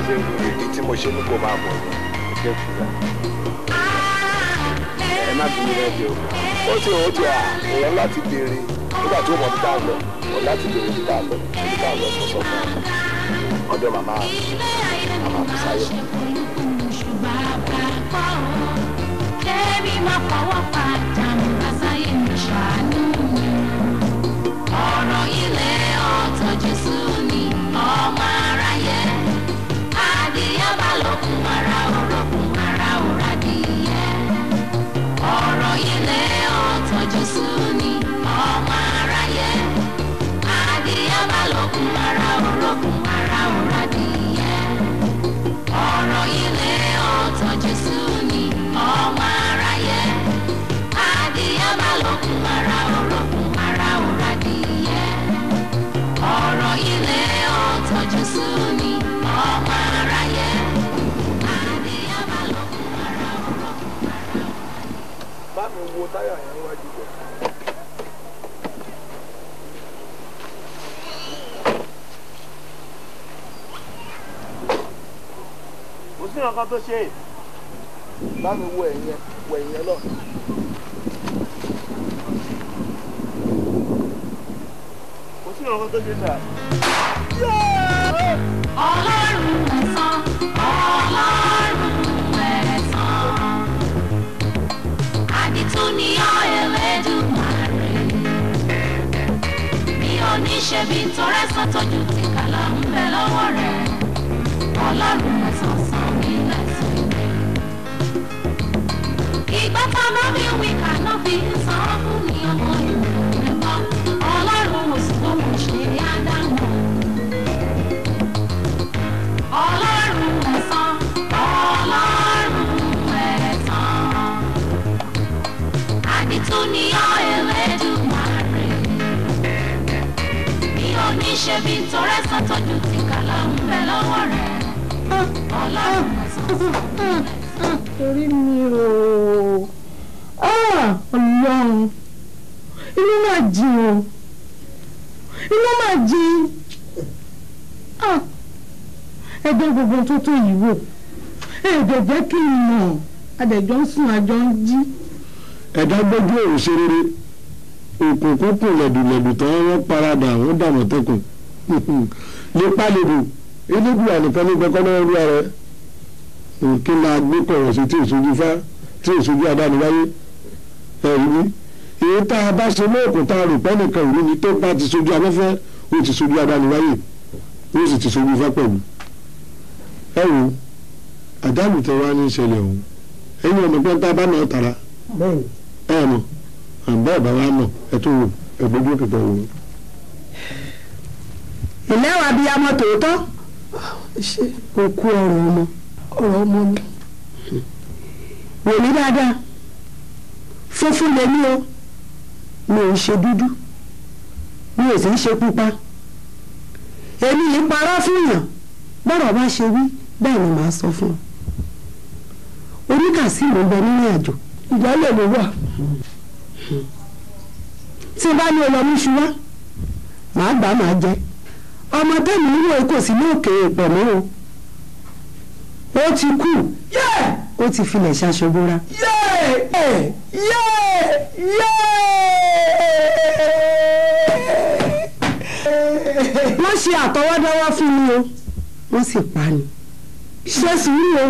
Ìdí tí mo ṣe ní kó máa bọ̀ ẹ má bínú rẹ bí o. Ó ti à èèyàn láti béèrè nígbà tó mọ̀ bí tá a lọ ọ̀ láti béèrè bí tá a lọ bí tá a lọ sọ fún ọ̀dọ̀ màmá màmá Bùsáyọ̀. Kẹ́mi máa fọwọ́ pa jàǹbá sáyé mi ṣàánú mi. Ọ̀rọ̀ ilé ọ̀tọ̀ Jésù ni ọmọ aráyé. Adìyẹ bá lókun ara òrókun ara òradìyẹ. Ọ̀rọ̀ ilé ọ̀tọ̀ Jésù ni ọmọ aráyé. Adìyẹ bá lókun ara òrókun ara òradìyẹ. Ọ̀rọ̀ ilé ọ̀tọ̀ Jésù ni ọmọ aráyé. Adìyẹ bá lókun ara òrókun ara òradìyẹ. Ọ̀rọ̀ ilé ọ̀tọ̀ Jésù ni ọmọ aráyé. Adìyẹ bá lókun ara òrókun ara òradìyẹ. Bá mi wo táyà yẹn níwájú bẹ̀. Kò sí nǹkan tó ṣe. Bá mi wo ẹ̀yìn yẹn, wo ẹ̀yìn yẹn lọ. Kò sí nǹkan tó ṣe sà. Ọlọ́run ẹ̀san, Ọlọ́run ẹ̀san. Àdìtú ni ọ́ Elédùmarè. Mi ò ní ṣe bí torẹ́sán tójú ti kàlà ń bẹ lọ́wọ́ rẹ̀. Ọlọ́run ẹ̀san san mí lẹ́san rẹ̀. Ìgbà tá a bá fi wí kàná fi ń san fún ni ọmọ ìlú rẹ̀ bọ́. Ọlọ́run ò sì lóhùn ṣe Ádámù. Ọlọ́run ẹ̀san, Ọlọ́run ẹ̀san. Àdìtú ni ọ́ Elédùmarè. Mi ò ní ṣe bí torẹ́sán tójú ti kàlà ń bẹ lọ́wọ́ rẹ̀. Ọlọ́run ẹ̀san san mí lẹ́san. Torí mi ò Ọlọ́run, inú máa jìn o, inú máa jìn. Ẹgbẹ́ gbogbo tó tó yìí wò, ẹ̀ẹ́dẹ̀ jẹ́ kí n mọ̀, adẹ̀jọ́ ń sùn àjọ ń jí. Ẹ̀dá gbójú òun ṣe rere, òkùnkùn kùn lẹ̀dùlẹ̀dù tán wọ́n paradà wọ́n dàmọ̀tẹ́kùn. Nípa lèbù, elédùà nìkan ló gbẹ́kọ́ náà rú ara ẹ̀. Kí la gbé kọ̀rọ̀ sí tí òṣojú fá tí òṣojú adániwáyé ẹ̀rí ní. Èyí tá a bá ṣe lóòkùn tá a rò pẹ́ nìkan òru ni tó bá ti ṣojú afẹ́fẹ́ ó ti ṣojú adániwáyé ó sì ti ṣojú fá pẹ̀lú. Ẹ wo àdánù tẹ wá ní ìṣẹ̀lẹ̀ ọ̀hún ẹ̀yin ọmọ pẹ́ tá a bá náà tara ẹ mọ̀ àbá ẹ̀ bá wa mọ̀ ẹ tó wò ẹ gbójú òkè tó wò. Ìlẹ́ wa bí amọ̀ tòótọ́. Ṣé kò kú ọ̀rọ̀ ọmọ? Ọ̀rọ̀ ọmọ ni. Wò mí dáadáa, funfun lèmi o, mi ò ń ṣe dúdú, mi ò sì ń ṣe pupa. Èmi yìí parọ́ fún yàn, bọ́rọ̀ bá ṣe wí bẹ́ẹ̀ ni màá sọ fún ọ. Oníkàsí ló ń bẹ nínú àjò. Ìyálẹ̀ ló wà. Tí n bá ní ọlọ́mú iṣu wá, màá gbà máa jẹ. Ọmọ tẹ́mi ń wò kò sí ní òkè èèpẹ̀ mọ́ o. Ó ti kú. Ó ti filẹ̀ ṣaṣọbora. Wọ́n ṣe àtọwọ́dọ́wọ́ fún mi o, wọ́n sì pa ni. Ṣé sùúrù o,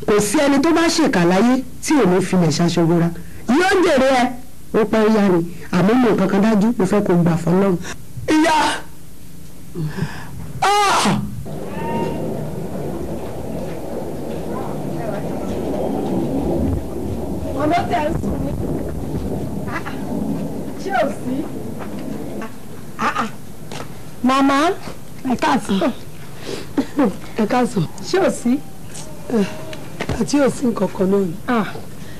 kò sí ẹni tó bá ṣèkà láyé tí ò ní filẹ̀ ṣaṣọbora. Yóò jèrè ẹ, ó pẹ́ yá ni, àmọ́ mo nǹkan kan dájú, mo fẹ́ kó gbà fọlọ́run. Ìyá! Ọ̀nà tẹ̀ ń sùn ní. Ṣé ò sí? Màmá, ẹ káàsán. Ẹ káàsán. Ṣé ò sí? Àti ò sí nǹkan kan náà ni.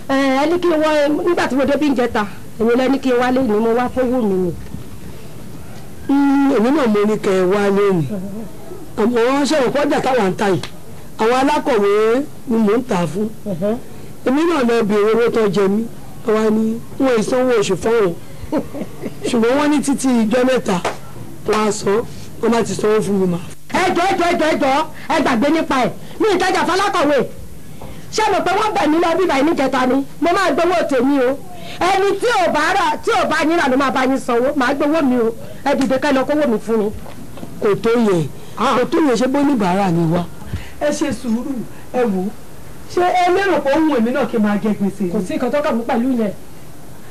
Ẹ ní kí n wá nígbà tí mo dé bí ń jẹta, èmi lẹ ní kí n wá lé ní mo wá fún wù mí ni. Èmi náà mo ní kẹ́ ẹ wá lónìí. Àmọ́ wọ́n ṣẹ̀wọ̀n kọjá táwa ń ta yìí. Àwọn alákọ̀wé ni mò ń tà fún. Èmi náà lọ bèèrè owó tó jẹ mí. Àwa ni wọn ìsanwó oṣù fáwọn. Ṣùgbọ́n wọ́n ní títí ìjọ mẹ́ta wọ́n á san. Wọ́n bá ti sanwó fún mi mà. Ẹ jọ̀ọ́ ẹ jọ̀ọ́ ẹ jọ̀ọ́ ẹ gbàgbé nípa ẹ̀, mi ìtajà falákọ̀wé. Ṣé mo pé wọ́n bẹ̀ mí lọ bíbá yìí níjẹta ni? Mo máa gbowó tèmi o. Ẹni tí ò bá rà tí ò bá yín rà ló máa bá yín sanwó, màá gbowó mi o. Ẹ dìde ká lọ kówó mi fún mi. Kò tó yẹ, kò tó yẹ, ṣé bó níbàárà ni wá. Ẹ ṣe sùúrù, ẹ wò ó. Ṣé ẹ lérò pé ohun èmi náà kí n máa jẹ gbèsè? Kò sí nǹkan tó kàn mí pẹ̀lú yẹn.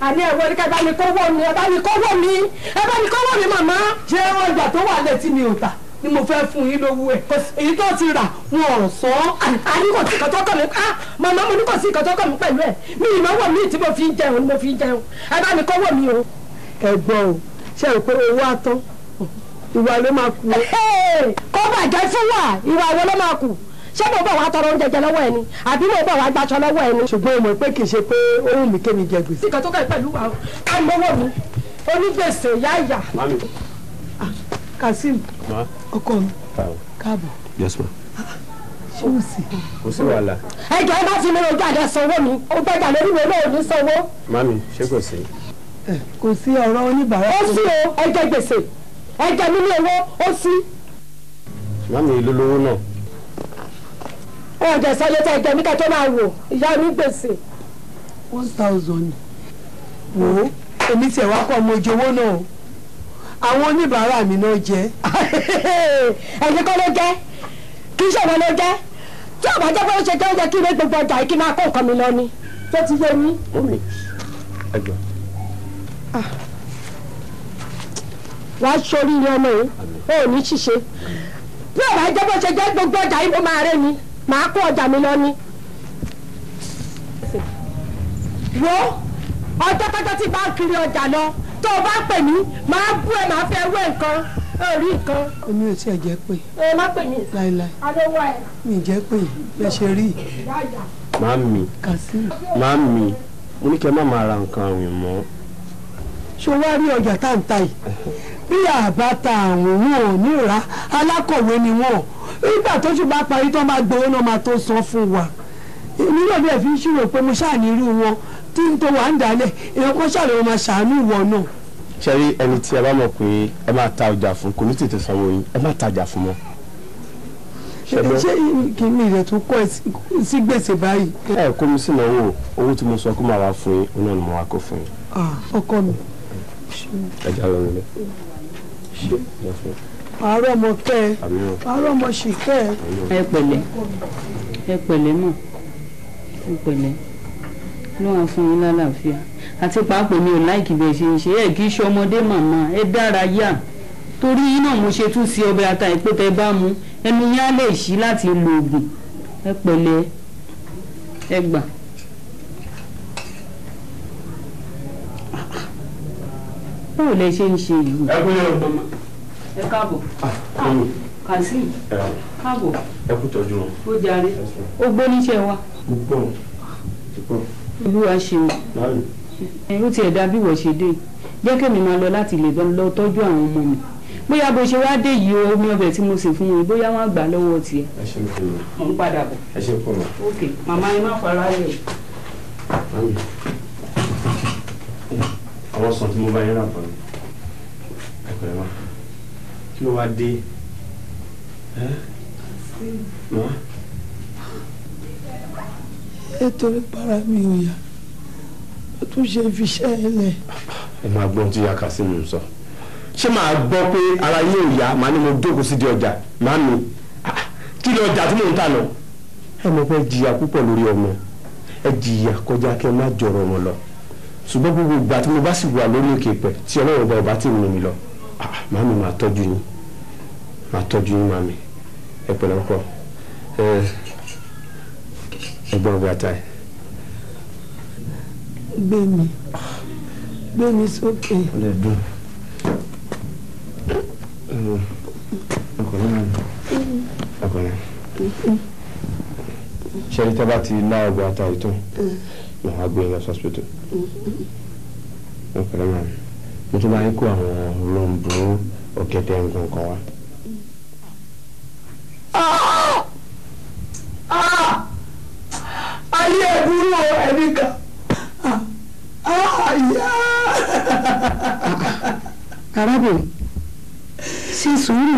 Àní ẹ̀wọ̀n ní ká bá mi kówó mi, ẹ bá mi kówó mi, ẹ bá mi kówó mi màmá. Ṣé ọjà tó wà létí mi ò tà ni mo fẹ́ fún yín lówó ẹ̀? Èyí tó ti rà wọn ò sọ. Àní kò sí nǹkan tó kàn mí, màmá mo ní kò sí nǹkan tó kàn mí pẹ̀lú ẹ̀. Mi ìnáwó mi tí mo fi ń jẹun ni mo fi ń jẹun. Ẹ bá mi kówó mi o. Ẹ gbọ́ o, ṣé rò pé owó àtọ́ ìwà ló máa kú? Kó bàjẹ́ fún wa, ìwà wo ló máa kù? Ṣé mo bọ̀ wá tọrọ oúnjẹ jẹ lọ́wọ́ ẹni àbí mo bọ̀ wá gbaṣọ lọ́wọ́ ẹni? Ṣùgbọ́n mo mọ̀ pé kì í ṣe pé ó wù mí kémi jẹ gbèsè. Nǹkan tó kàn pẹ̀lú wa o, ká mọ́wọ́ mi, onígbèsè yáyà. Kazeem, ọkọ mi, káàbọ̀. Yes ma. Ṣé o sì? Kò sí wàhálà. Ẹ jọ̀ọ́ ẹ má fi mi rojú àdé sanwó mi, ó gbẹ́jà lórí mi olóò ní sanwó. Mami, ṣé kò sí? Kò sí ọ̀rọ̀ oníbàárà. Ó sí o, ẹ jẹ gbèsè, ẹ jẹ mí ní owó, ó sí. Mami, èló lówó náà? Ẹ jẹ sọlé tẹ jẹ mí kẹ tó máa wò ìyá onígbèsè. 1000. Wò ó, èmi tiẹ̀ wá kọ́ ọmọ ojú owó náà o, àwọn oníbàárà mi náà jẹ́. Ẹ̀yin kọ́ ló jẹ́, kì í ṣòwò ló jẹ́. Tí ọ̀bá jẹ́ pé ó ṣe jẹ́ oúnjẹ kí ilé gbogbo ọjà yìí kí n máa kó nǹkan mi lọ ni. Tó ti yé mi. Mọ́mí, ẹ gbà. Wàá sórí ilé ọmọ yìí, ó ò ní ṣìṣe. Bí ọ̀bá jẹ́ bó ṣe jẹ́ gbogbo ọjà yìí mo máa rẹ́ mi, màá kó ọjà mi lọ ni. Wo ọjọ́ kọjọ́ tí bá ń kiri ọjà lọ, tó o bá pè mí, màá bú ẹ, màá fẹ́ wé nǹkan, ẹ rí nǹkan. Èmi ò tiẹ̀ jẹ́ pé. Ẹ má pè mí. Láíláí. Alówó ẹ. Mi jẹ́ pé bẹ́ẹ̀ ṣe rí. Màámi. Kazeem. Màámi, mo ní kí ẹ má máa ra nǹkan àwìn mọ́. Ṣé o wá rí ọjà tá ń ta yìí? Bí àbá ta àwọn wọn ò ní rà, alákọ̀wé ni wọ́n. Nígbà tó ṣù bá parí tó máa gbowó náà máa tó san fún wa. Èmi náà bí ẹ fi ń ṣírò pé mo ṣáà ní irú wọn tí n tó wà ń dálẹ̀, èèyàn kan ṣàlùwọ̀n máa ṣàánú ìwọ náà. Ṣé rí ẹni tí ẹ bá mọ̀ pé ẹ máa ta ọjà fún kò ní tètè sanwó yín, ẹ má tajà fún mọ́. Ṣé kìíní rẹ̀ tún kọ́ ẹ sí gbèsè báyìí? Ẹ kó mi sínú owó tí mo sọ kó máa wá fún yín, òun náà ni mo wá kó fún yín. Ọkọ mi. Ẹ já lọ nílé. Àárọ̀ ọmọ kẹ́ ẹ, àárọ̀ ọmọ sì kẹ́ ẹ. Ẹ pẹ̀lẹ́, ẹ pẹ̀lẹ́ mọ̀, ẹ pẹ̀lẹ́, ló wà fún yín lálàáfíà. Àti pàápàá mi ò láìkì bẹ́ẹ̀ ṣe ń ṣe, ẹ kì í ṣe ọmọdé màmá, ẹ dára yá. Torí yín náà mo ṣe tún sí ọbẹ̀ ata ìpé tẹ bá mu, ẹnu yín á lè ṣí láti lo oògùn. Ẹ pẹ̀lẹ́, ẹ gbà. Báwo lẹ ṣe ń ṣe yìí? Ẹ kú yẹn o. Ẹ káàbọ̀. Kazeem, káàbọ̀. Ẹ kú tọ́jú wọn. Ó jàre. Ó gbóníṣẹ́ wa. Gbọ́. Olúwa ṣeun. Ó tiẹ̀ dá bí wọ́n ṣe dé. Jẹ́ kémi máa lọ láti lè lọ tọ́jú àwọn ọmọ mi. Bóyá bó ṣe wá dé yìí o, omi ọbẹ̀ tí mo sè fún wọn, bóyá wọ́n á gbà lọ́wọ́ tiẹ̀. Ẹ ṣe ń fún mi. Mò ń padà bọ̀. Ẹ ṣe ń fún mi. Ok, màmá ẹ má fara lẹ̀. Àwọn sàn tí mo bá yín rà fún mi. Ẹ pẹ̀lẹ́ ma. Kí ló wá dé? Nítorí para mi ò yá, ó tún ṣe fi ṣẹ́ ẹ lẹ̀. Ẹ máa gbọ́n tí yàkà sí mi sọ. Ṣé màá gbọ́ pé ara yín ò yá, màá ní mo jókòó sí di ọjà, màá mi. Kí ni ọjà tí mò ń tà lọ? Ẹ mọ̀ pé jìyà púpọ̀ lórí ọmọ. Ẹ jìyà kọjá kí ẹ má jọ̀rọ̀ ọmọ lọ. Ṣùgbọ́n gbogbo ìgbà tí mo bá sì wà lórí òkè pẹ̀ tí Ọlọ́run ọba ọba tí mú mi lọ, màá mi máa tọ́jú yín, máa tọ́jú yín màmí. Ẹ pẹ̀lẹ́ ọkọ, ẹ gbọ́ ọgbà táì. Gbé mi, gbé mi sókè. Ó lè dùn. Ọkùnrin náà, ọkùnrin. Ṣé ẹni tí a bá ti lá ọgbà táì tán, màá gbé yín lọ sí hospital. Ọkùnrin náà, mo tún bá yín kó àwọn ròǹbó ọ̀gẹ̀dẹ̀ nǹkan kan wá. Ayé ẹ̀bùrú o, ẹ̀mí kan. Arábìnrin, ṣe sùúrù.